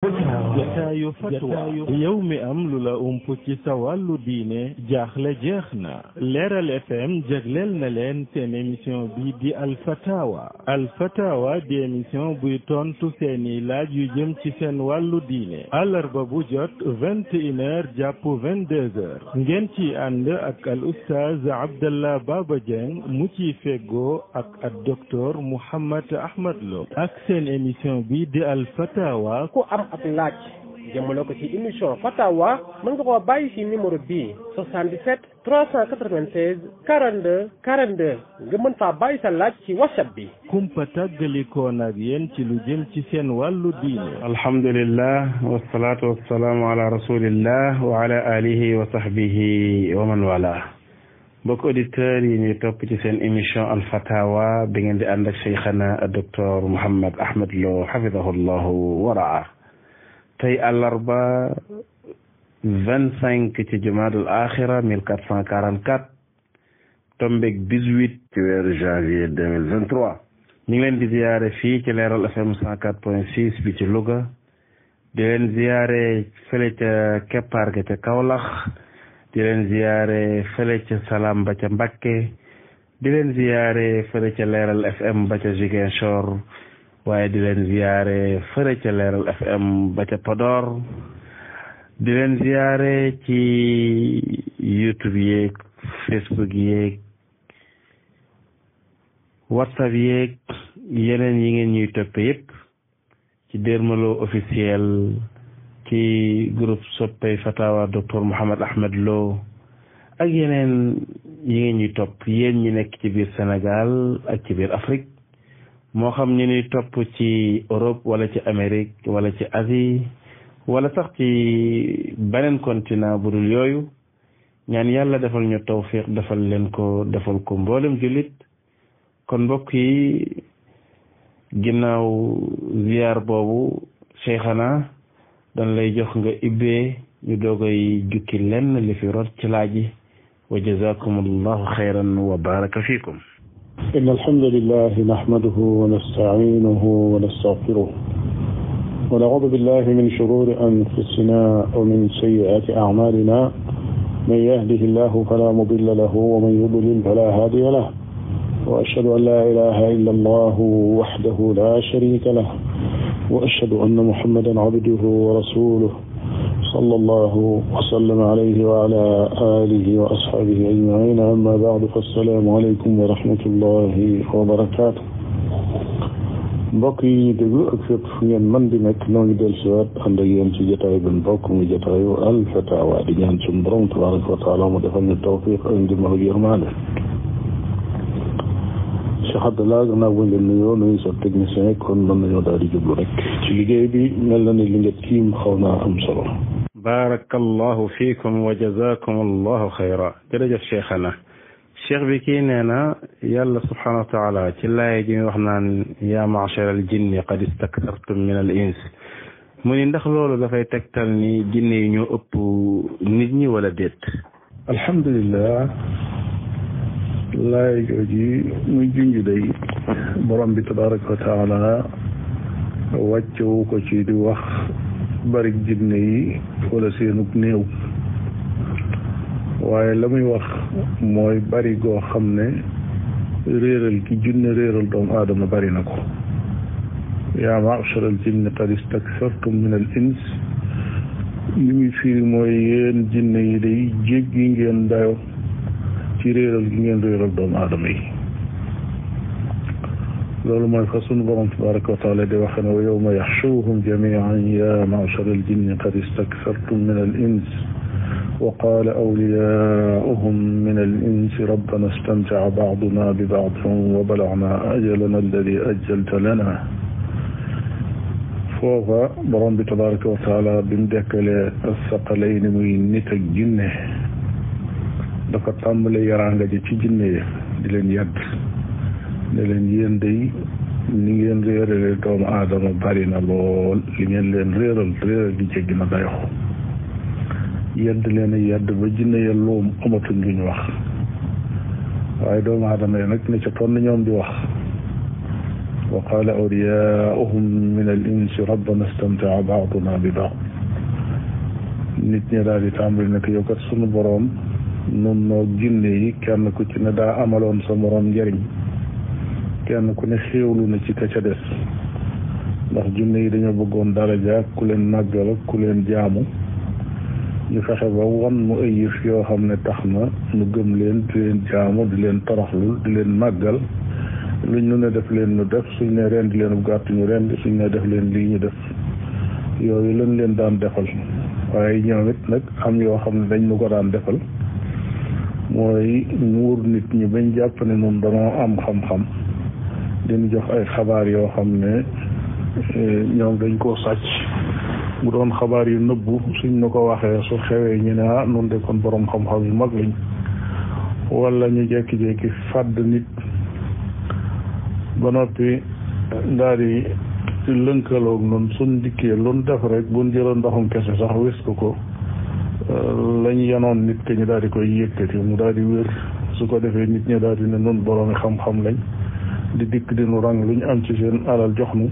jataayu fatwa yow mi am lu la ump ci sa wàllu diine jaaxle jeex na Leeral FM jagleel na leen seen émission bi di alfatawa di émission buy tontu seeni laaj yu jëm ci seen wàllu diine àllarba bu jot 21h jàpp 22h ngeen ci ànd ak al oustaz Abdallah Baba Dieng mu ci feggoo ak docteur Mouhammad Ahmad Lo ak seen émission bi di alfatawa ku am ab laaj jëmale ko ci émission fatawa mën nga koo bàyyi ci numéro bii 77 396 42 42 nga mën faa bàyyi sa laaj ci whatsapp bi kumpa tàggalikoon ak yéen ci lu jëm ci seen wàllu diine alhamdulillah wasalaatu wasalaamu ala rasulillah wa ala alihi wa sahbihi wa man wala mbokk auditeurs yi ñuy topp ci seen émission alfatawa bi ngeen di ànd ak cheikhana docteur Mouhammad Ahmad Lo hafidahullahu wa raa tey àllarba 25 ci jumaadul axira 1444 tombeeg 18 ci weeru janvier 2023 ñu ngi leen di ziyaare fii ci Leeral FM 104.6 bi ci Louga di leen ziyaare fële ca Keppaar ga ca Kaolack di leen ziyaare fële ca Salam ba ca Mbakke di leen ziyaare fële ca Leeral FM ba ca Ziguinchor waaye di leen ziyaare fële ca Leeral FM ba ca Podor di leen ziyaare ci YouTube yeeg Facebook yeeg WhatsApp yeeg yeneen yi ngeen ñuy toppe yëpp ci Dermaloo officiel ci groupe soppey fatawa docteur Mouhammad Ahmad Lo ak yeneen yi ngeen ñuy topp yéen ñi nekk ci biir Sénégal ak ci biir Afrique moo xam ñu ni topp ci Europe wala ci Amérique wala ci Asie wala sax ci beneen continent bu dul yooyu ñaan yàlla defal ñu tawfiq defal leen ko defal ko mboolem jullit kon mbokk yi ginnaaw ziyaar boobu cheikhana dañ lay jox nga ibbee ñu doogay jukki lenn li fi rot ci laaji wa jazakumullahu xayran wa baraka fiikum إن الحمد لله نحمده ونستعينه ونستغفره ونعوذ بالله من شرور أنفسنا ومن سيئات أعمالنا من يهده الله فلا مضل له ومن يضلل فلا هادي له وأشهد أن لا إله إلا الله وحده لا شريك له وأشهد أن محمدا عبده ورسوله صلى الله وسلم عليه وعلى آله وأصحابه أجمعين أما بعد فالسلام عليكم ورحمة الله وبركاته mbokk yi ñu déglu ak fépp fu ngeen mën di nekk noo ngi del siwaat ànd ak yéen ci jotaay bi mbokk mu jotaayu alfatawa di ñaan suñu borom tabaraka wa taala mu defal ñu tawfiq ak ndimbal ak yërmande Cheikh Abdallah gannaaw bu ngeen nuyoo nuyu sa technicien kon mën nañoo daal di jublu rek ci liggéey bi mel na ni li nga tiim xaw naa am solo barakallahu fiikum wa jazakum allahu xayra jërëjëf cheikhana cheikh bi kii nee na yàlla subhanahu wa taala ci laay ji wax naan yaa ma'shar al jinni qad istaktartum min al ins mu ni ndax loolu dafay tegtal ni jinne yi ñoo ëpp nit ñi wala déet alhamdulillah laay jooji muy junj day borom bi tabaraka wa taala wàccewu ko ci di wax bari jinne yi wala seenug néew waaye la muy wax mooy bari goo xam ne réeral gi junne réeral doomu aadama bari na ko yaa ma'shar al jinni qad istakfartum min al ins li muy firi mooy yéen jinne yi day jéggi ngeen dayo ci réeral gi ngeen réeral doomu aadama yi loolu mooy fa sunu borom tabaraka wa taala di waxe ne wa yawma yaxshuruhum jamian ya ma'shar al jinni qad istakfartum min al ins wa qaala awliyaa'uhum min al insi rabbana istamta'a ba'duna bi ba'din wa balagnaa ajalana alladi ajjalta lana foofa borom bi tabaraka wa taala bi mu dekkalee as-saqalayni muy nit ak jinne dafa tàmbale yaraanga ji ci jinne yi di leen yàdd ne leen yéen day ni ngeen réerale doomu aadama bari na lool li ngeen leen réeral gi jéggi na dayo yedd leen yedd ba jinne ya loom amatuñ lu ñu wax waaye doomu aadama yi nag ne ca tonn ñoom di wax wa qaala awliyaa'uhum min al insi rabbana istamta'a ba'duna bi ba'd nit ñi daal di tàmbali nag yow kat sunu boroom nun noo jinne yi kenn ku ci ne daa amaloon sa moroom njariñ kenn ku ne xéewlu na ci ka ca des ndax jinne yi dañoo bëggoon daraja ku leen màggal ak ku leen jaamu ñu fexe ba won mu ay yëf yoo xam ne tax na nu gëm leen di leen jaamu di leen toroxlul di leen màggal luñ nu ne def leen nu def suñ ne rendi leen gàtt ñu rendi suñ ne def leen lii ñu def yooyu lañ leen daan defal waaye ñoom it nag am yoo xam ne dañ nu ko daan defal mooy muur nit ñi bañ jàpp ne noonu danoo am xam-xam diñu jox ay xabaar yoo xam ne ñoom dañ koo sàcc mu doon xabaar yu nëbbu suñ nu ko waxee su xewee ñu ne nun de kon borom xam-xam yu mag lañ wala ñu jekki-jekki fàdd nit ba noppi daal di lënkaloog noonu suñ dikkee luñ def rek buñ jëloon ndoxum kese sax wis ko lañ yanoon nit ke ñu daal di koy yëkkati mu daal di wér su ko defee nit ñi daal di ne nun boroomi xam-xam lañ di dikk di nu rang lu ñu am ci seen alal jox nu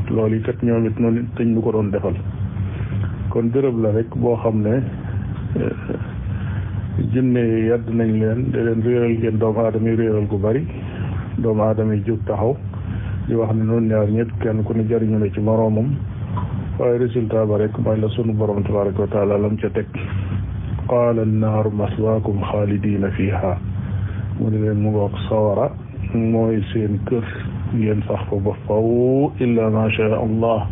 loolu yi kat ñoom it noonu dañ ñu ko doon defal kon béréb la rek boo xam ne jinne yi yàdd nañ leen da leen réeral ngeen doomu aadama yi réeral gu bari doomu aadama yi jóg taxaw di wax ne noonu ñaar ñëpp kenn ku ne jariñu la ci moroomam waaye résultat ba rek mooy la sunu borom tabaraka wa taala lam ca teg qaala annaaru maswaakum xaalidina fiha mu ne leen mu ngoog sawara mooy seen kër ngeen sax fa ba faw illa ma sha allah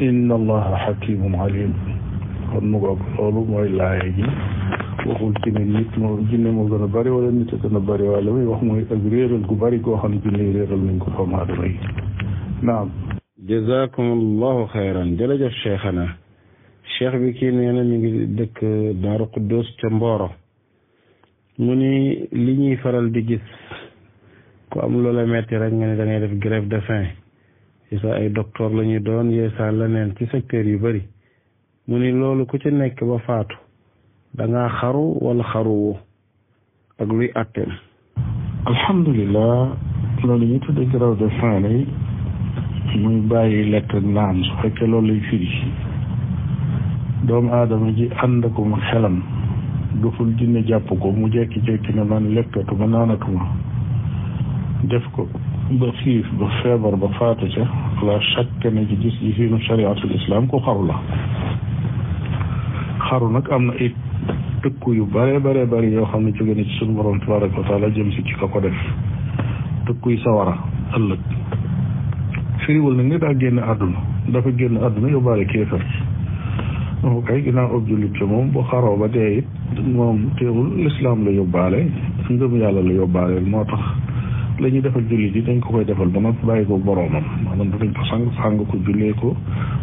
inna allaha xakimun alim kon mu ngoog loolu mooy laaye ji waxul ci ne nit moo jinne moo gën a bari wala nit a gën a bari waaye la muy wax mooy ak réeral gu bari goo xam ne jinne yi réeral nañ ko doomu aadama yi naam jazakumullahu xayran jërëjëf cheikhana cheikh bi kii nee na mi ngi dëkk Daaru Quddus ca Mboro mu ni li ñuy faral di gis ku am loola metti rek nga ne da ngay def grève de faim yesa ay docteur la ñuy doon yesa leneen ci secteur yu bari mu ni loolu ku ci nekk ba faatu da ngaa xaru wala xaruwu ak luy àtteem. alhamdulilah loolu ñu tuddee grève de faim lay muy bàyyi lekk naan su fekkee loolu lay firi doomu aadama ji ànd akum xelam duful jinne jàpp ko mu jekki-jekki ne man lekkatuma naanatuma def ko ba xiif ba feebar ba faatu ca la chaque ne ci gis yi fiinu shariatul islam ko xaru la xaru nag am na ay tëkku yu bare bare bari yoo xam ne jóge na ci suñu borom tabaraka wa taala jëm si ci ka ko def tëkku yi sawara ëllëg firiwul nag ni daa génn àdduna dafa génn àdduna yóbbaale kéefar moom kay ginnaaw ab jullit la moom bu xaroo ba dee it moom teewul lislaam la yóbbaale ngëm yàlla la yóbbaale moo tax la ñuy defal jullit yi dañ ko koy defal ba noppi bàyyi ko boroomam maanaam dañ ko sang ko jullee ko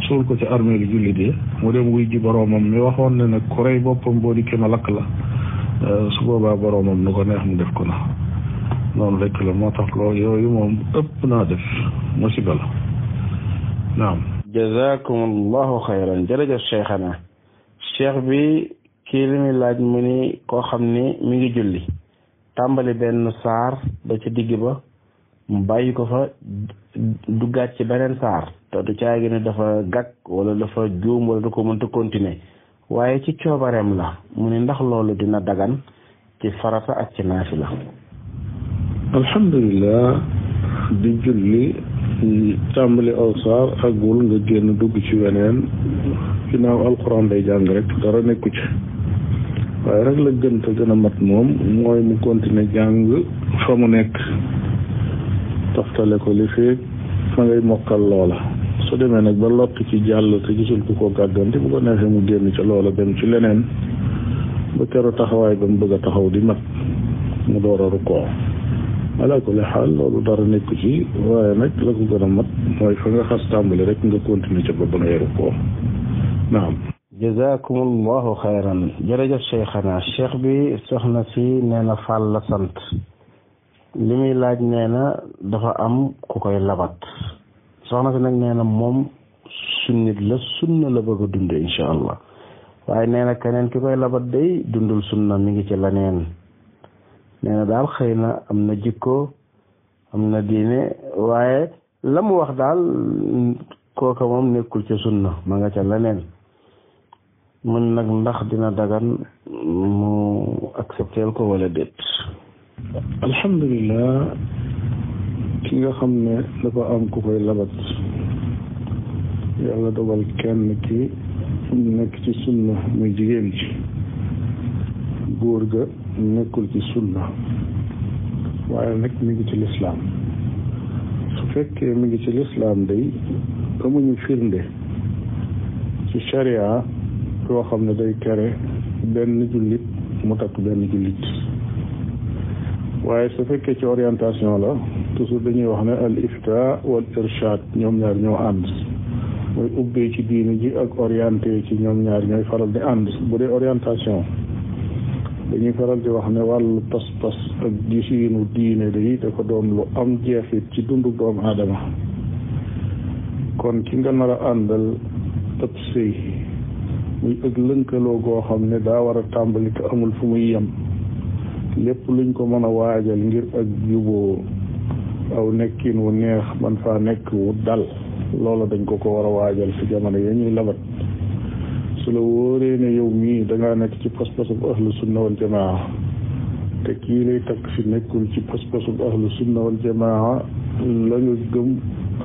suul ko ci armée li jullit yi mu dem wuy ji boroomam mi waxoon ne nag ku rey boppam boo dikkee ma lakk la su boobaa boroomam nu ko neex mu def ko na noonu rekk la moo tax loolu yooyu moom ëpp naa def musiba la naam jazakumullahu xayran jërëjëf cheikhana cheikh bi kii li muy laaj mu ni koo xam ni mi ngi julli tàmbali benn saar ba ci digg ba mu bàyyi ko fa duggaat ci beneen saar te du caagi ne dafa gàkk wala dafa juum wala du ko mënta continuer waaye ci coobareem la mu ni ndax loolu dina dagan ci farata ak ci naafila. alhamdulilah di julli tàmbali aw saar ak bul nga génn dugg ci weneen ginnaaw alquran day jàng rek dara nekku ci waaye rek la gën te gën a mat moom mooy mu continuer jàng fa mu nekk toftale ko li feeg fa ngay mokkal loola su demee nag ba lott ci jàll te gisul ku ko gàgganti bu ko neexee mu génn ca loola dem ci leneen ba keroog taxawaay ba mu bëgg a taxaw di mat mu door a rukkoo ala kulli xaal loolu dara nekku ci waaye nag la ko gën a mat mooy fa nga xas tàmbali rek nga continuer ca ba ba ngay rukkoo naam jazakumullahu xayran jërëjëf cheikhana cheikh bi soxna si nee na Fall la sant li muy laaj nee na dafa am ku koy labat soxna si nag nee na moom sunnit la sunna la bëgg a dund incha allah waaye nee na keneen ki koy labat day dundul sunna mi ngi ci leneen nee na daal xëy na am na jikko am na diine waaye la mu wax daal kooka moom nekkul ci sunna ma nga ca leneen mën nag ndax dina dagan mu accepteel ko wala déet. alhamdulilah ki nga xam ne dafa am ku koy labat yàlla dogal kenn ki nekk ci sunna muy jigéen ji góor ga nekkul ci sunna waaye nag mi ngi ci lislaam su fekkee mi ngi ci lislaam day amuñu firnde ci sharia yoo xam ne day tere benn jullit mu takk benn jullit waaye su fekkee ci orientation la toujours dañuy wax ne al ifta wal irshad ñoom ñaar ñoo ànd mooy ubbee ci diine ji ak orienté ci ñoom ñaar ñooy faral di ànd bu dee orientation dañuy faral di wax ne wàllu pas-pas ak gisiinu diine day dafa doon lu am jeexit ci dundu doomu aadama kon ki nga nar a àndal ëpp sëy muy ëgg lënkaloo goo xam ne daa war a tàmbali te amul fu muy yem lépp luñ ko mën a waajal ngir ak juboo aw nekkin wu neex man faa nekk wu dal loola dañ ko war a waajal ci jamono ya ñuy labat su la wóoree ne yow mii dangaa nekk ci pas-pasu ahlu sunna wal jamaa te kii lay takk si nekkul ci pas-pasu ahlu sunna wal jamaa la nga gëm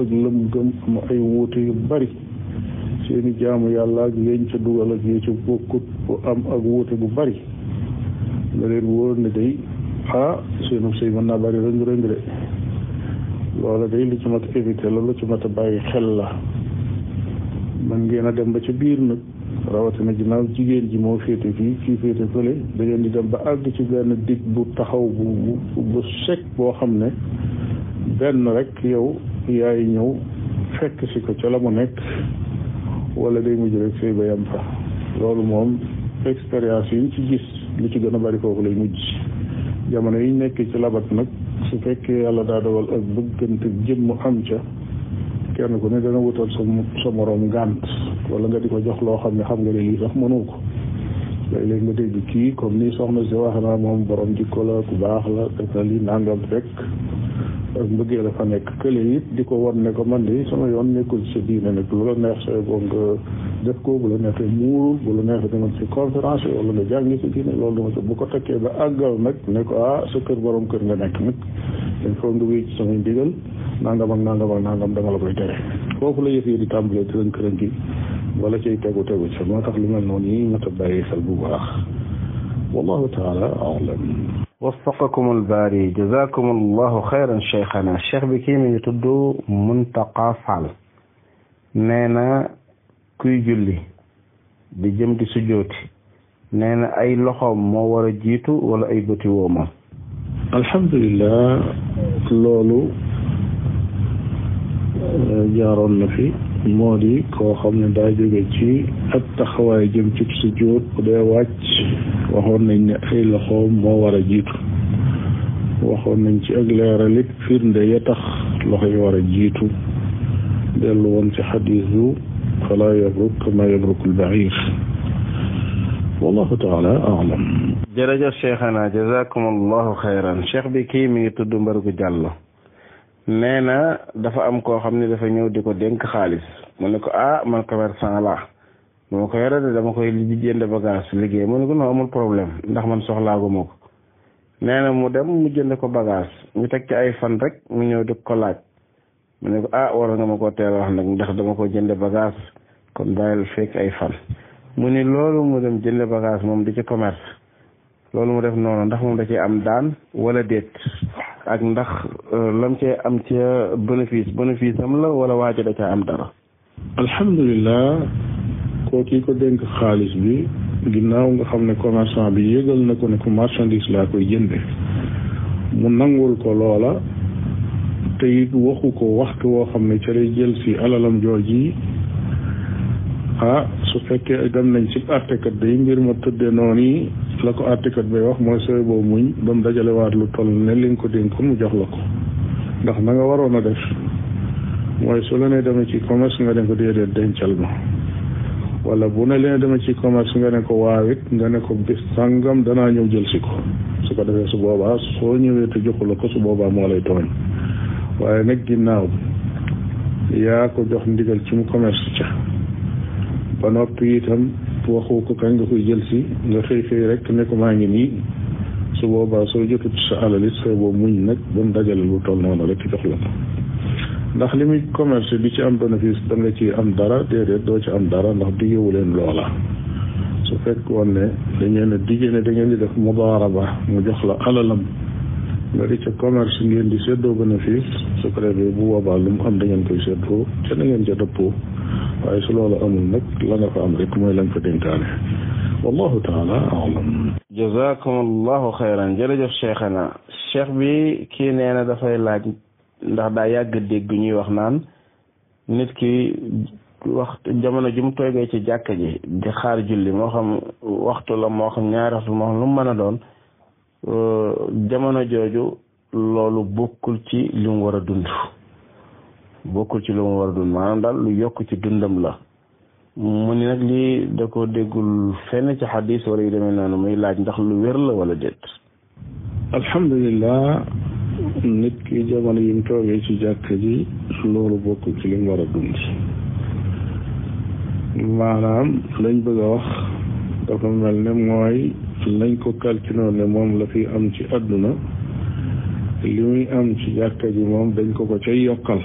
ak lam gëm am ay wuute yu bari seeni jaamu yàlla ak yéen ca dugal ak yee ca bokkut bu am ak wuute bu bari nga leen wóor ne day seenu sëy mën naa bari rëng-rëng de loola day lu ci mat a éviter la lu ci mat a bàyyi xel la man ngeen a dem ba ca biir nag rawatina ginnaaw jigéen ji moo féete fii kii féete fële da ngeen di dem ba àgg ci benn dig bu taxaw bu sec boo xam ne benn rek yow yaay ñëw fekk si ko ca la mu nekk wala day mujj rek sëy ba yam fa loolu moom expérience yi ñu ci gis lu ci gën a bari foofu lay mujj jamono yi nekk ci labat nag su fekkee yàlla daa dogal ak bëggante jëmm am ca kenn ku ne dana wutal sa moroom ngànt wala nga di ko jox loo xam ne xam nga ne lii sax mënu ko léeg-léeg nga dégg kii comme ni soxna si wax naa moom borom jikko la ku baax la def na lii nangam rek ak mbëggee la fa nekk kële it di ko wan ne ko man de sama yoon nekkul ci sa diine nag lu la neex sa boo nga def ko bu la neexee muurul bu la neexee dama ci conférence wala nga jàngi sa diine loolu dama ci bu ko takkee ba àggal nag ne ko sa kër borom kër nga nekk nag dañ foog nga wéy ci samay ndigal nangam ak nangam ak nangam dama la koy tere foofu la yëf yi di tàmbalee tërën gi wala cay tegu ci moo tax lu mel noonu yi mat a bàyyi xel bu baax wallahu taala alam waffaqakum albaari jazakum allahu xayran cheikhana cheikh bi kii mi ngi tudd Muntaqa Fall nee na kuy julli di jëm di sujjooti nee na ay loxoom moo war a jiitu wala ay bëti woomam. alhamdulilah loolu jaaroon na fi moo di koo xam ne daa jóge ci ab taxawaay jëm ci sujjóot bu dee wàcc waxoon nañ ne ay loxoom moo war a jiitu waxoon nañ ci ak leeralit firnde ya tax loxo yi war a jiitu dellu woon ci xadiisu fala yabruk kama yabrukul bair wallahu taala alam. jërëjëf cheikhana jazakum allahu xayran cheikh bi kii mi ngi tudd Mbargu Jàllo nee na dafa am koo xam ne dafa ñëw di ko dénk xaalis mu ne ko man commerçant laa dama ko yore de dama koy jënd bagage liggéey mu ne ko non amul problème ndax man soxlaaguma ko nee na mu dem mu jënd ko bagage ñu teg ci ay fan rek mu ñëw di ko laaj mu ne ko war nga ma ko teel wax nag ndax dama ko jënd bagage kon bàyyil fekk ay fan mu ni loolu mu dem jënd bagage moom di ci commerce loolu mu def noonu ndax moom da cee am daan wala déet ak ndax lam cee am ca bénéfice am la wala waaja da caa am dara. alhamdulilah kooki ko dénk xaalis bi ginnaaw nga xam ne commerçant bi yëgal na ko ne ko marchandise laa koy jënde mu nangul ko loola te it waxu ko waxtu woo xam ne ca lay jël si alalam jooji su fekkee dem nañ ci àttekat day mbir ma tëdde noonu yi la ko àttekat bay wax mooy sooy boobu muñ ba mu dajalewaat lu toll ne li nga ko dénkoon mu jox la ko ndax na nga waroon a def mooy su la ne demee ci commerce nga ne ko déedéet dencal ma wala bu ne leen demee ci commerce nga ne ko waawit nga ne ko bis sàngam danaa ñëw jël si ko su ko defee su boobaa soo ñëwee te joxu la ko su boobaa moo lay tooñ waaye nag ginnaaw yaa ko jox ndigal ci mu commerce ca ba noppi itam waxu ko kañ nga koy jël si nga xëy rek ne ko maa ngi nii su boobaa soo jotut sa alalit sooy boobu muñ nag ba mu dajale lu toll noonu rek jox la ko ndax li muy commerce di ci am bénéfice da nga ci am dara déedéet doo ci am dara ndax diggewu leen loola su fekkoon ne dañeen a digge ne da ngeen di def mudaaraba mu jox la alalam nga di ca commerce ngeen di séddoo bénéfice su ko defee bu boobaa lu mu am da ngeen koy séddoo ca na ngeen ca dëppoo waaye su loolu amul nag la nga fa am rek mooy lañ fa dénkaane wallahu taala alam. jazakum allahu xayran jërëjëf cheikhana cheikh bi kii nee na dafay laaj ndax daa yàgg dégg ñuy wax naan nit ki jamono ju mu toogee ci jàkka ji di xaar julli moo xam waxtu la moo xam ñaari waxtu moo xam lu mu mën a doon jamono jooju loolu bokkul ci li mu war a dund maanaam daal lu yokk ci dundam la mu ni nag lii da ko déggul fenn ci xadis wala yu demee noonu muy laaj ndax lu wér la wala déet. alhamdulilah nit ki jamono yi mu toogee ci jàkka ji loolu bokkul ci li mu war a dund maanaam lañ bëgg a wax dafa mel ne mooy lañ ko calculé ne moom la fi am ci àdduna li muy am ci jàkka ji moom dañ ko cay yokkal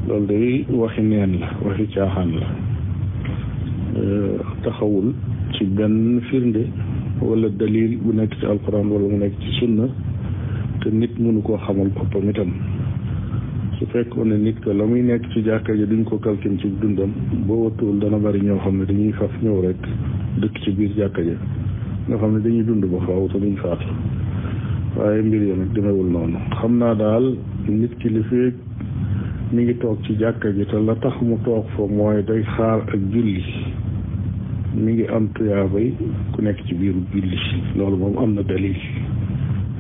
loolu day waxi neen la waxi caaxaan la taxawul ci benn firnde wala dalil bu nekk ci alquran wala mu nekk ci sunna te nit mënu koo xamal boppam itam su fekkoon ne nit ko la muy nekk ci jàkka ji duñ ko calcul ci dundam boo wattuwul dana bari ñoo xam ne dañuy faf ñëw rek dëkk ci biir jàkka ji nga xam ne dañuy dund ba faaw te duñ faatu waaye mbir yi nag demewul noonu xam naa daal nit ki li feeg mi ngi toog ci jàkka ji te la tax mu toog fa mooy day xaar ak julli mi ngi am tuyaabay ku nekk ci biiru julli loolu moom am na dalil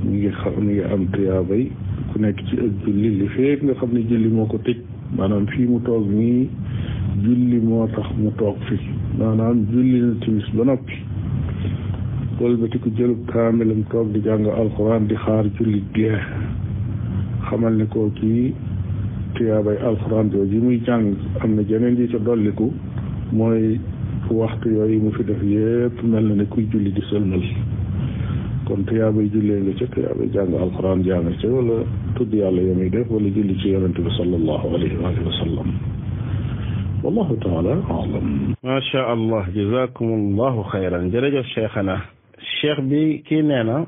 mi ngi am tuyaabay ku nekk ci ak julli li feeg nga xam ne julli moo ko tëj maanaam fii mu toog nii julli moo tax mu toog fi maanaam julli na timis ba noppi wëlbati ku jëlub kaamilam toog di jàng alxuraan di xaar julli gee xamal ne koo kii tuyaabay alxuraan jooju muy jàng am na jeneen ji ca dolliku mooy waxtu yooyu mu fi def yépp mel na ne kuy julli di sëlmal kon tuyaabay jullee nga ca tuyaabay jàng alxuraan jàng ca wala tudd yàlla ya muy def wala julli ci yonente bi sallallahu alayhi wa sallam wallahu taala alam. macha allah jazakum allahu xayran jërëjëf cheikhana cheikh bi kii nee na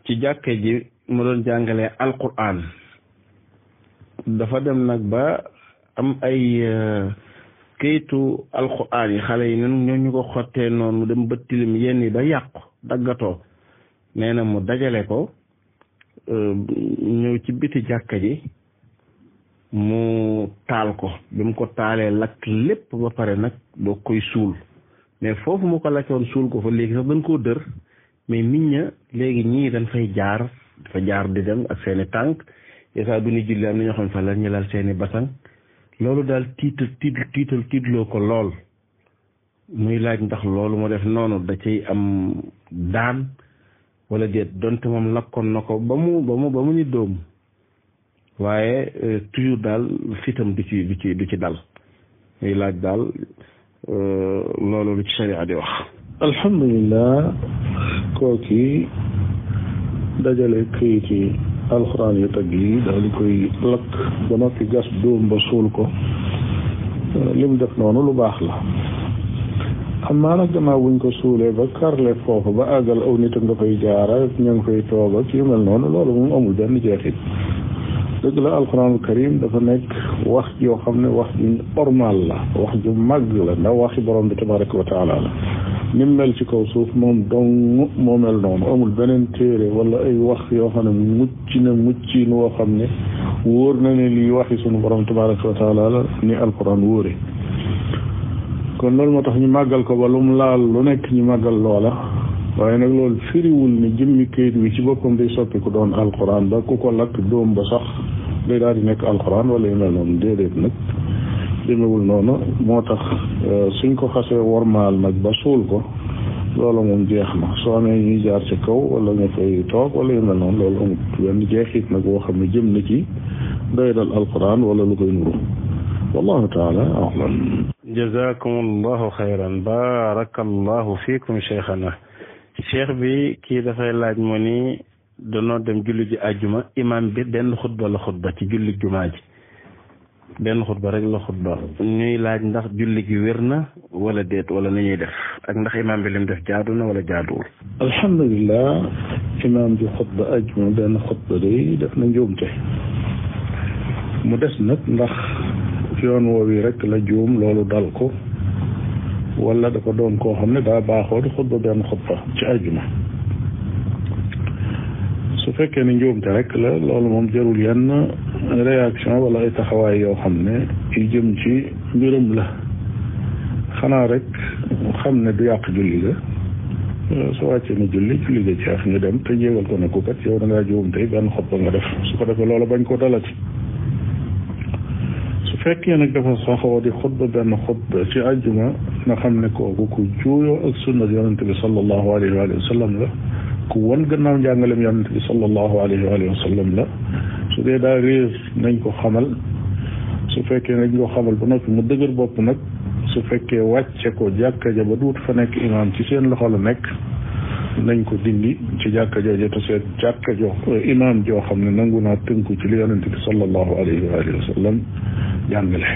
ci jàkke ji mu doon jàngalee alquran dafa dem nag ba am ay këyitu alquran yi xale yi ñun ñoo ñu ko xottee noonu mu dem ba tilim yenn yi ba yàqu daggatoo nee na mu dajale ko ñëw ci biti jàkka ji mu taal ko bi mu ko taalee lakk lépp ba pare nag doo koy suul mais foofu mu ko lakkoon suul ko fa léegi sax dañ koo dër mais nit ña léegi ñii dañ fay jaar dafa jaar di dem ak seeni tànk yesaa du ñu julli am na ñoo xam ne fa la ñu lal seeni basang loolu daal tiitloo ko lool muy laaj ndax loolu mu def noonu da cay am daan wala déet donte moom lakkoon na ko ba mu ni dóom waaye toujours daal fitam du ci dal muy laaj daal loolu lu ci sharia di wax. alhamdulilah kooki dajale këyit yi alxuraan yu tagg yi daal di koy lakk ba noppi gas dóom ba suul ko lim def noonu lu baax la xam naa nag gannaaw buñ ko suulee ba karle foofu ba àggal aw nit nga fay jaara ña nga fay toog ak yu mel noonu loolu moom amul benn jeexit dëgg la alxuraanul karim dafa nekk wax yoo xam ne wax ju normal la wax ju màgg la ndax waxi borom bi tabaraka wa taala la ni mel ci kaw suuf moom dong moo mel noonu amul beneen téere wala ay wax yoo xam ne mucciin woo xam ne wóor na ne lii waxi sunu borom tabaraka wa taala la ni alxuraan wóore kon loolu moo tax ñu màggal ko ba lu mu laal lu nekk ñu màggal loola waaye nag loolu firiwul ne jëmmi kayit wi ci boppam day soppi ku doon alxuraan ba ku ko lakk dóom ba sax day daal di nekk alxuraan wala yu mel noonu déedéet nag demewul noonu moo tax suñ ko xasee wormaal nag ba suul ko loolu moom jeex na soo amee ñuy jaar ci kaw wala nga fay toog wala yu mel noonu loolu amut benn jeexit nag boo xam ne jëm na ci doyadal alquran wala lu koy nuru wallahu taala a'lam. jazakumullahu xayran barakallahu fiikum cheikhana. cheikh bi kii dafay laaj mu ni danoo dem julli ji àjjuma imam bi benn xutba la xutba ci julli jumaa ji benn xutba rek la xutba ñuy laaj ndax julli gi wér na wala déet wala ni ñuy def ak ndax imam bi lim def jaadu na wala jaaduwul. alhamdulilah imam bi xutba àjjuma benn xutba day def na njuumte mu des nag ndax yoon woowi rek la juum loolu dal ko wala dafa doon koo xam ne daa baaxoo di xutba benn xutba ci àjjuma. su fekkee ne njuumte rek la loolu moom jarul yenn réaction wala ay taxawaay yoo xam ne yu jëm ci mbirum la xanaa rek xam ne du yàq julli ga su wàccee na julli ga jeex ñu dem te jéegal ko ne ku kat yow da ngaa juumte benn xutba nga def su ko defee loola bañ ko dalati. su fekkee nag dafa saxoo di xutba benn xutba ci àjjuma nga xam ne kooku ku juuyoo ak sunna yonente bi sallallahu alayhi wa sallam la ku won gannaaw njàngalem yonente bi sallallahu alayhi wa sallam la su dee daa réer nañ ko xamal su fekkee nañ ko xamal ba noppi mu dëgër bopp nag su fekkee wàcce ko jàkka ja ba duut fa nekk imaam ci seen loxo la nekk nañ ko dindi ci jàkka jooje te seet jàkka jo imaam joo xam ne nangu naa tënku ci li yonente bi sallallahu alayhi wa sallam jàngale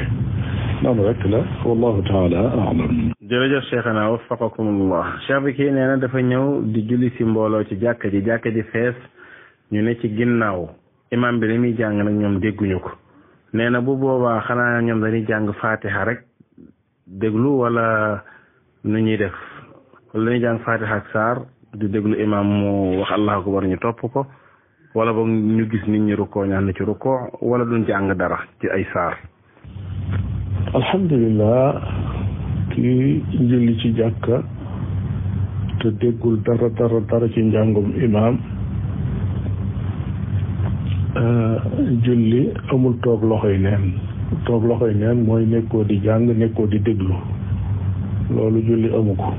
noonu rek la wallahu taala a'lam. jërëjëf cheikhana waffaqakumullah. cheikh bi kii nee na dafa ñëw di julli si mbooloo ci jàkka ji fees ñu ne ci ginnaaw imam bi li muy jàng nag ñoom dégguñu ko nee na bu boobaa xanaa ñoom dañuy jàng fatiha rek déglu wala nu ñuy def wala dañuy jàng fatiha ak saar di déglu imam mu wax allahu akbar ñu topp ko wala boog ñu gis nit ñi rukkoo ñaan na ci rukkoo wala duñ jàng dara ci ay saar. alhamdulilah kii julli ci jàkka te déggul dara ci njàngum imaam julli amul toog loxoy neen mooy nekkoo di jàng nekkoo di déglu loolu julli amu ko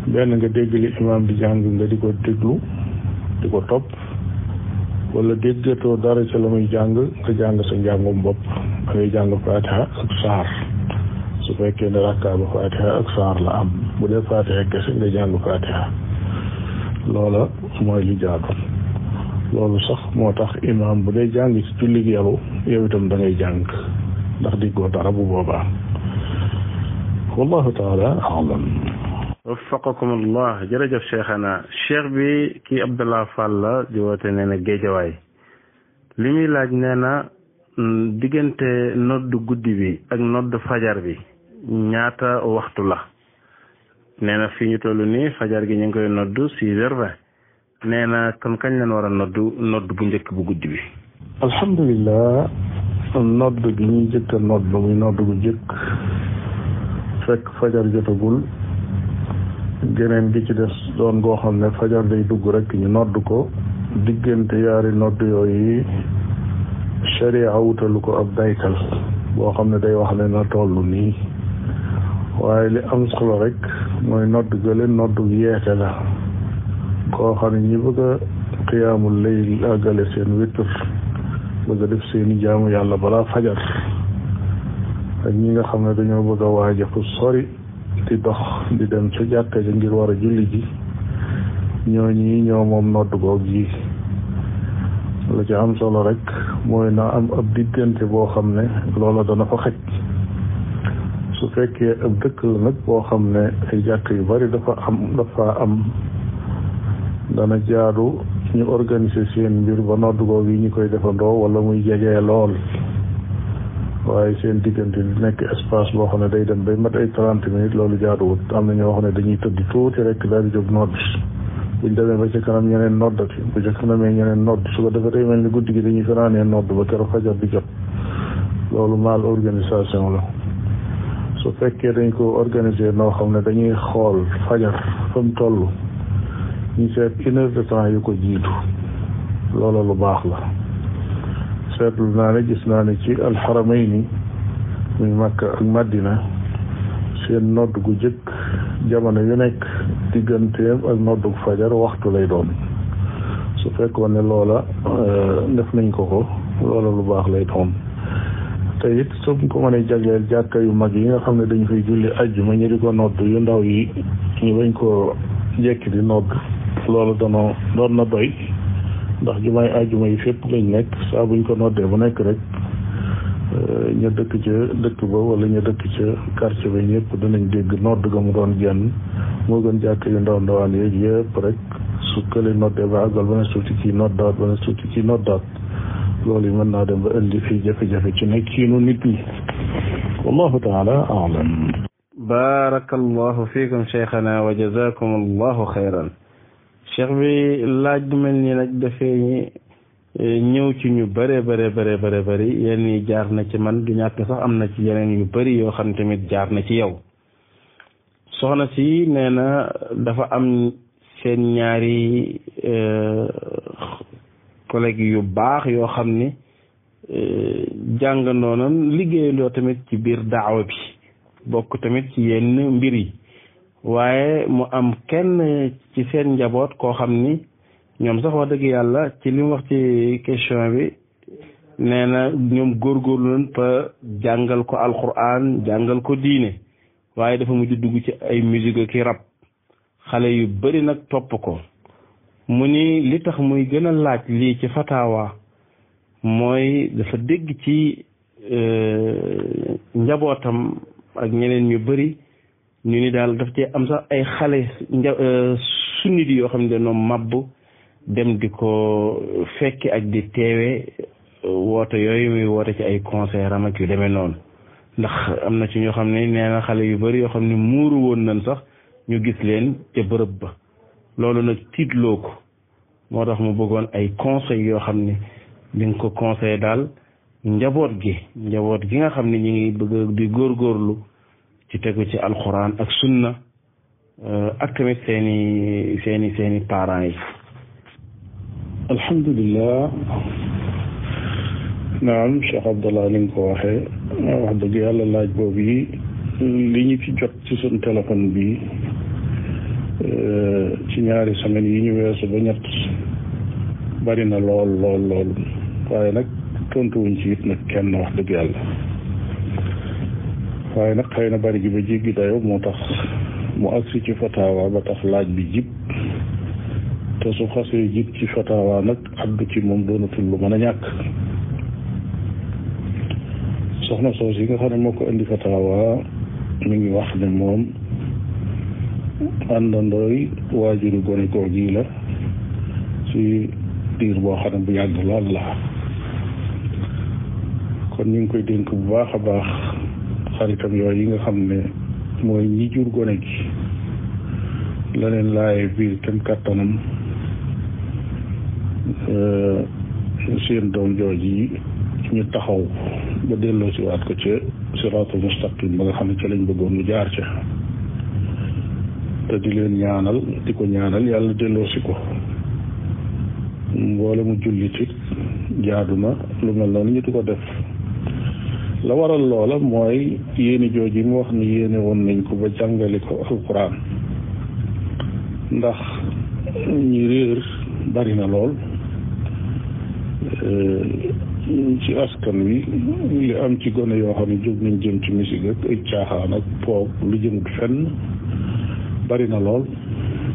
benn nga dégg li imaam di jàng nga di ko déglu di ko topp wala déggatoo dara ci la muy jàng nga jàng sa njàngum bopp da ngay jàng fatiha ak saar su fekkee ne rakkaa ba fatiha ak saar la am bu dee fatiha kese nga jàng fatiha loola mooy li jaadu loolu sax moo tax imaam bu dee jàng ci julli gi yow itam da ngay jàng ndax diggoo dara bu boobaa wallahu taala a'lam. waffaqakumullah. jërëjëf cheikhana. cheikh bi kii Abdallah Fall la di woote nee na Géejawaay li muy laaj nee na diggante nodd guddi bi ak nodd fajar bi ñaata waxtu la. nee na fii ñu toll nii fajar gi ñu ngi koy nodd 6h20 nee na kon kañ leen war a nodd bu njëkk bu guddi bi. alhamdulilah nodd gi ñuy njëkk a nodd muy nodd bu njëkk fekk fajar jotagul geneen gi ci des doon goo xam ne fajar day dugg rek ñu nodd ko diggante yaari nodd yooyu sharia wutalu ko ab daytal boo xam ne day wax ne na toll nii waaye li am solo rek mooy nodd gële nodd yeete la koo xam ne ñi bëgg a xiyaamul layl àggale seen witr bëgg a def seeni jaamu yàlla balaa fajar ak ñi nga xam ne dañoo bëgg a waaja fu sori di dox di dem ca jàkka ja ngir war a julli ji ñoo moom nodd goog yi la ci am solo rek mooy na am ab diggante boo xam ne loola dana fa xaj su fekkee ab dëkk la nag boo xam ne ay jàkk yu bari dafa am dana jaadu ñu organiser seen mbir ba nodd goog yi ñu koy defandoo wala muy jegee lool waaye seen diggante di nekk espace boo xam ne day dem bay mat ay 30 minutes loolu jaaduwut am na ñoo xam ne dañuy tëdd tuuti rek daal di jóg nodd buñ demee ba ci kanam ñeneen noddati bu ci kanamee ñeneen nodd su ko defee day mel ni guddi gi dañuy fanaanee nodd ba keroog fajar di jot loolu mal organisation la su fekkee dañ ko organiser noo xam ne dañuy xool fajar fa mu toll ñu seet 1 heure de temps yu ko jiitu loola lu baax la seetlu naa ne gis naa ne ci alxaramayni muy Makka ak Madina seen nodd gu jëkk jamono yu nekk digganteem ak nodd gu fajar waxtu lay doon su fekkoon ne loola def nañ ko loola lu baax lay doon te it soo ko mënee jagleel jàkka yu mag yi nga xam ne dañu fay julli ajjuma ñu di ko nodd yu ndaw yi ñu bañ koo jekki di nodd loolu doon na doy ndax jumaay ajjuma yi fépp lañ nekk saa buñ ko noddee bu nekk rek ña dëkk ca dëkk ba wala ña dëkk ca quartier ba ñëpp danañ dégg nodd ga mu doon genn moo gën jàkk yu ndaw ndawaan yeeg yëpp rek su kële noddee ba àggal ba ne suuti kii noddaat ba ne suuti kii noddaat loolu yi mën naa dem ba indi fii jafe-jafe ci nekkiinu nit ñi wallahu taala aalam. barakallahu fiikum cheikhana wa jazakum allahu xayran. cheikh bi laaj bu mel nii nag dafay ñëw ci ñu bare bëri yenn yi jaar na ci man du ñàkk sax am na ci yeneen yu bëri yoo xam tamit jaar na ci yow. soxna si nee na dafa am seen ñaari collègue yu baax yoo xam ni jàngandoo nañ liggéeyandoo tamit ci biir daawa bi bokk tamit ci yenn mbir yi waaye mu am kenn ci seen njaboot koo xam ni ñoom sax wax dëgg yàlla ci li mu wax ci question bi nee na ñoom góorgóorlu nañ ba jàngal ko alquran jàngal ko diine waaye dafa mujj dugg ci ay musique ki rap xale yu bari nag topp ko mu ni li tax muy gën a laaj lii ci fatawa mooy dafa dégg ci njabootam ak ñeneen ñu bari ñu ni daal daf cee am sax ay xale sunnit yoo xam ne dañoo mabbu dem di ko fekki ak di teewe woote yooyu muy woote ci ay concert am ak yu demee noonu ndax am na ci ñoo xam ne nee na xale yu bari yoo xam ne muuru woon nañ sax ñu gis leen ca bërëb ba loolu nag tiitloo ko moo tax mu bëggoon ay conseils yoo xam ne di nga ko conseillé daal njaboot gi nga xam ne ñu ngi bëgg di góorgóorlu ci tegu ci alxuraan ak sunna ak tamit seeni parents yi. alhamdulilah. naam Cheikh Abdallah ni nga ko waxee wax dëgg yàlla laaj boobu yi li ñu ci jot ci suñ téléphone bi ci ñaari semaines yi ñu weesu ba ñett bari na lool waaye nag tontuwuñ ci it nag kenn wax dëgg yàlla waaye nag xëy na bari gi ba jéggi dayo moo tax mu agsi ci fatawa ba tax laaj bi jib te su xasee jib ci fatawa nag addu ci moom doonatul lu mën a ñàkk. soxna soos yi nga xam ne moo ko indi fatawa mi ngi wax ne moom àndandooy waajuru gone koo gi la ci diir boo xam ne bu yàgg lool la kon ñu ngi koy dénk bu baax a baax xaritam yooyu yi nga xam ne mooy ñi jur gone gi la leen laaye biir kem kàttanam seen doom jooj yi ñu taxaw ba delloo si waat ko ca siraatul mustaqim ba nga xam ne ca lañ bëggoon mu jaar ca te di leen ñaanal di ko ñaanal yàlla delloo si ko mboole mu jullit it jaadu na lu mel noonu ñu di ko def la waral loola mooy yéeni jooji mu wax ni yéene woon nañ ko ba jàngale ko alquran ndax ñi réer bari na lool ci askan wi li am ci gone yoo xam ne jóg nañ jëm ci musique ak ay caaxaan ak poog lu jëmut fenn bari na lool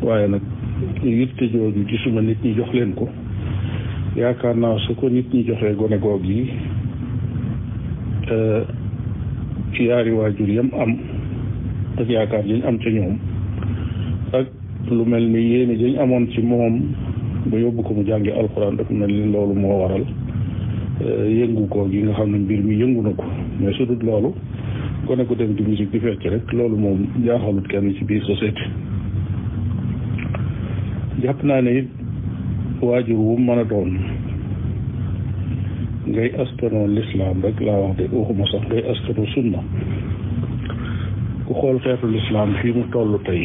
waaye nag yitte jooju gisuma nit ñi jox leen ko yaakaar naa su ko nit ñi joxee gone goog yi yaari waajur yam am ak yaakaar liñ am ca ñoom ak lu mel ni yéene dañ amoon ci moom ba yóbbu ko mu jàngi alxuraan dafa mel ni loolu moo waral yëngu ko gi nga xam ne mbir mi yëngu na ko mais su dul loolu gone ko dem di musique di fecc rek loolu moom jaaxalut kenn ci biir société jàpp naa ne it waajur wu mën a doon ngay askanoo lislaam rek laa wax de waxuma sax ngay askanoo sunna ku xool xeetu lislaam fii mu toll tey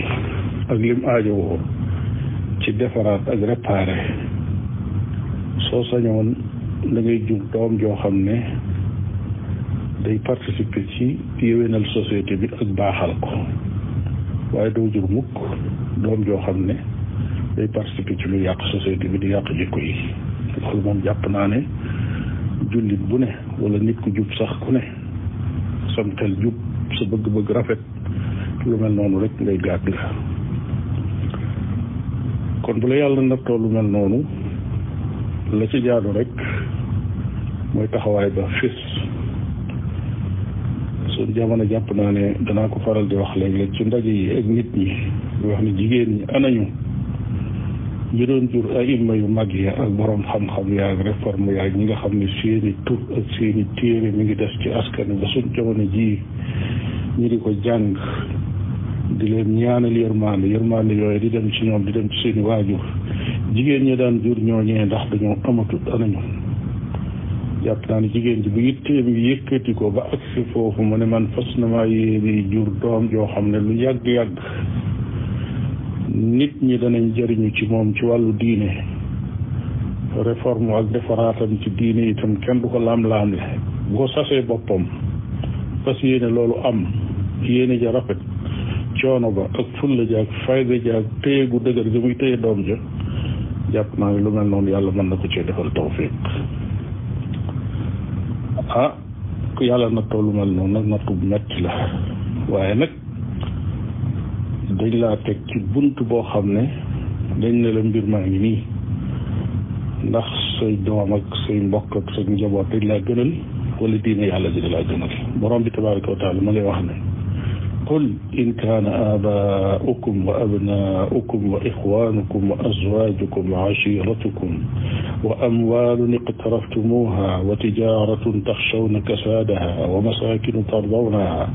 ak lim aajowoo ci defaraat ak réparé soo sañoon da ngay jur doom joo xam ne day participer ci yéwénal société bi ak baaxal ko waaye doo jur mukk doom joo xam ne day participer ci lu yàq société bi di yàq jikko yi loolu moom jàpp naa ne jullit bu ne wala nit ku jub sax ku ne sam xel jub sa bëgg-bëgg rafet lu mel noonu rek ngay gàdd kon bu la yàlla nattoo lu mel noonu la ci jaadu rek mooy taxawaay ba fis suñ jamono jàpp naa ne danaa ko faral di wax léeg-léeg ci ndaje yi ak nit ñi di wax ne jigéen ñi anañu ñi doon jur ay imma yu mag yi ak borom xam-xam yaag réforme yaag ñi nga xam ne seeni tur ak seeni téere mi ngi des ci askan ba suñ jamono ji ñi di ko jàng di leen ñaanal yërmande yooyu di dem ci ñoom di dem ci seeni waajur jigéen ñi daan jur ñooñee ndax dañoo amatut anañu jàpp naa ne jigéen ji bu yitteem yi yëkkati ko ba agsi foofu mu ne man fas na maa yéene jur doom joo xam ne lu yàgg-yàgg nit ñi danañ jëriñu ci moom ci wàllu diine réforme ak defaraatam ci diine itam kenn du ko laam-laamle bu ko sasee boppam fas yéene loolu am yéene ja rafet coono ba ak fulla ja ak fayda ja ak téye gu dëgër ga muy téye doom ja jàpp naa ne lu mel noonu yàlla mën na ko cee defal tawfiq ku yàlla nattoo lu mel noonu nag nattu bu metti la waaye nag dañ laa teg ci bunt boo xam ne dañ ne la mbir maa ngi nii ndax say doom ak say mbokk ak say njaboot dañ laa gënal wala diine yàlla ji da laa gënal borom bi tabaraka wa taala ma lay wax ne qul in kaana aabaa'ukum wa abnaa'ukum wa ixwaanukum wa azwaajukum wa ashiiratukum wa amwaalun iqtaraftumuuhaa wa tijaaratun taxshawna kasaadahaa wa masaakinu tardawnahaa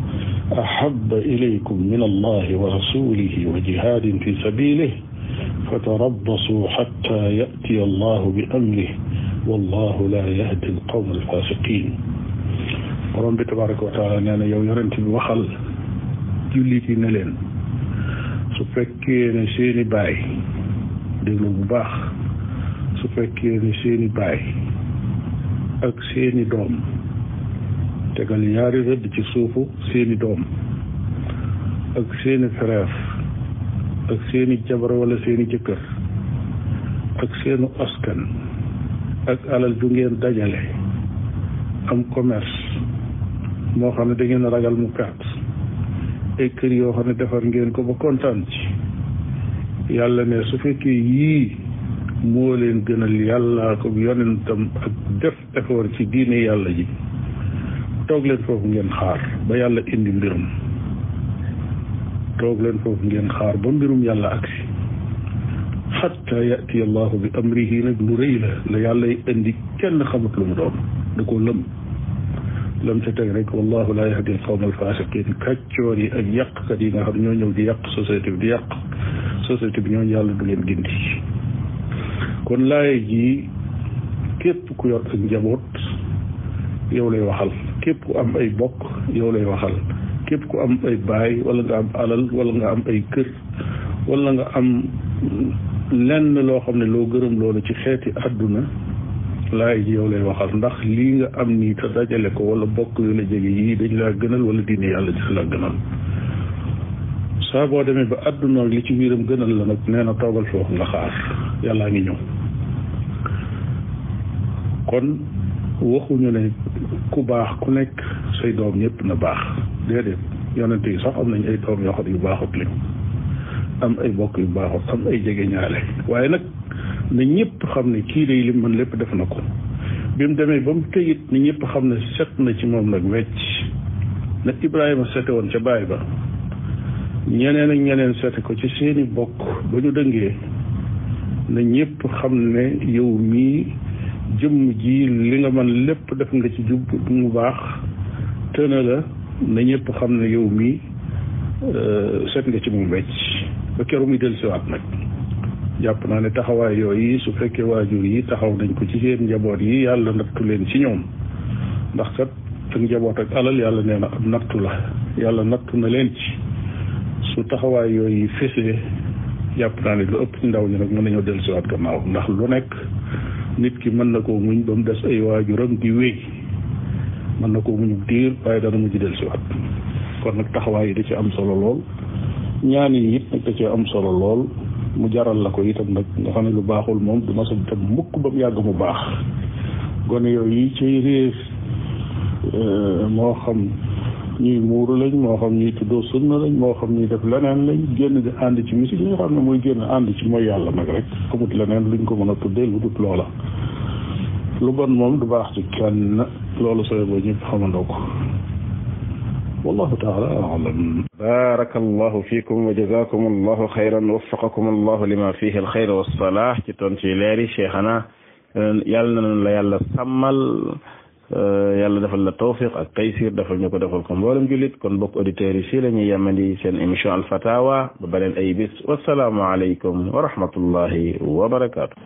ahabba ilaykum min allahi wa rasuulihi wa jihaadin fi sabiilihi fatarabbasuu xattaa ya'tiya allahu bi amrihi wallaahu laa yahdi alqawma alfaasiqiin. borom bi tabaaraka wa taala nee na yow yonent bi waxal jullit yi ne leen su fekkee ne seeni baay déglu bu baax su fekkee ne seeni baay ak seeni doom tegal ñaari rëdd ci suufu seeni doom ak seeni frère ak seeni jabar wala seeni jëkkër ak seenu askan ak alal ju ngeen dajale am commerce moo xam ne da ngeen ragal mu perte ay kër yoo xam ne defar ngeen ko ba kontaan ci yàlla ne su fekkee yii moo leen gënal yàlla ko yonentam ak def effort ci diine yàlla ji toog leen foofu ngeen xaar ba yàlla indi mbirum toog leen foofu ngeen xaar ba mbirum yàlla agsi xatta yati allahu bi amrihi nag lu rëy la yàlla indi kenn xamut lu mu doon da ko lëm ca teg rek wallahu la yahdi al qawma al fasiqin kàccoor yi ak yàqkat yi nga xam ñoo ñëw di yàq société bi ñooñu yàlla du leen gindi. kon laay ji képp ku yor ak njaboot yow lay waxal képp ku am ay bokk yow lay waxal képp ku am ay baay wala nga am alal wala nga am ay kër wala nga am lenn loo xam ne loo gërëm loolu ci xeeti àdduna laay ji yow lay waxal ndax lii nga am nii te dajale ko wala bokk yu la jege yii dañ laa gënal wala diine yàlla di la gënal saa boo demee ba àdduna li ci biiram gënal la nag nee na toogal foofu nga xaar yàllaa ngi ñëw. kon waxuñu ne ku baax ku nekk say doom ñëpp na baax déedéet yonent yi sax am nañ ay doom yoo xam ne yu baaxut lañ am ay bokk yu baaxut am ay jege ñaale waaye nag na ñëpp xam ne kii day lim man lépp def na ko bi mu demee ba mu tëyit ni ñëpp xam ne set na ci moom nag wecc na Ibrahima sete woon ca baay ba ñeneen ak ñeneen sete ko ci seeni bokk ba ñu dëngee na ñëpp xam ne yow mii jëmm ji li nga man lépp def nga ci jub mu baax tëna la na ñëpp xam ne yow mii set nga ci moom wecc ba keru muy dellusiwaat nag jàpp naa ne taxawaay yooyu su fekkee waajur yi taxaw nañ ko ci seen njaboot yi yàlla nattu leen ci ñoom ndax kat ak njaboot ak alal yàlla nee na ab nattu la yàlla nattu na leen ci su taxawaay yooyu fesee jàpp naa ne lu ëpp ci ndaw ñi nag mën nañoo dellusiwaat gannaaw ndax lu nekk nit ki mën na koo muñ ba mu des ay waajuram di wéy mën na koo muñ diir waaye dana mujj dellusiwaat kon nag taxawaay yi da ci am solo lool ñaan yi it nag da ci am solo lool mu jaral la ko itam nag nga xam ne lu baaxul moom du ma sa tam mukk ba mu yàgg mu baax gone yooyu yi ciy réer moo xam ñuy muuru lañ moo xam ñuy tuddoo sunna lañ moo xam ñuy def leneen lañ génn di ànd ci musique yi nga xam ne mooy génn ànd ci mooy yàlla nag rek amut leneen luñ ko mën a tuddee lu dut loola lu bon moom du baax ci kenn loolu sooy boo ñëpp xamandoo ko wallahu taala alam. barakallahu fikum wa jazakum allahu xayran waffaqakum allahu lima fihi alxayr wassalah ci tontu yi leeri cheikhana yàlla na la yàlla sàmmal yàlla defal la tawfiq ak taysir defal ñu ko defal ko mboolem jullit kon bokk auditeurs yi fii la ñuy yemandi seen émission alfatawa ba beneen ay bis wasalaamu aleykum wa rahmatullahi wa barakaatu.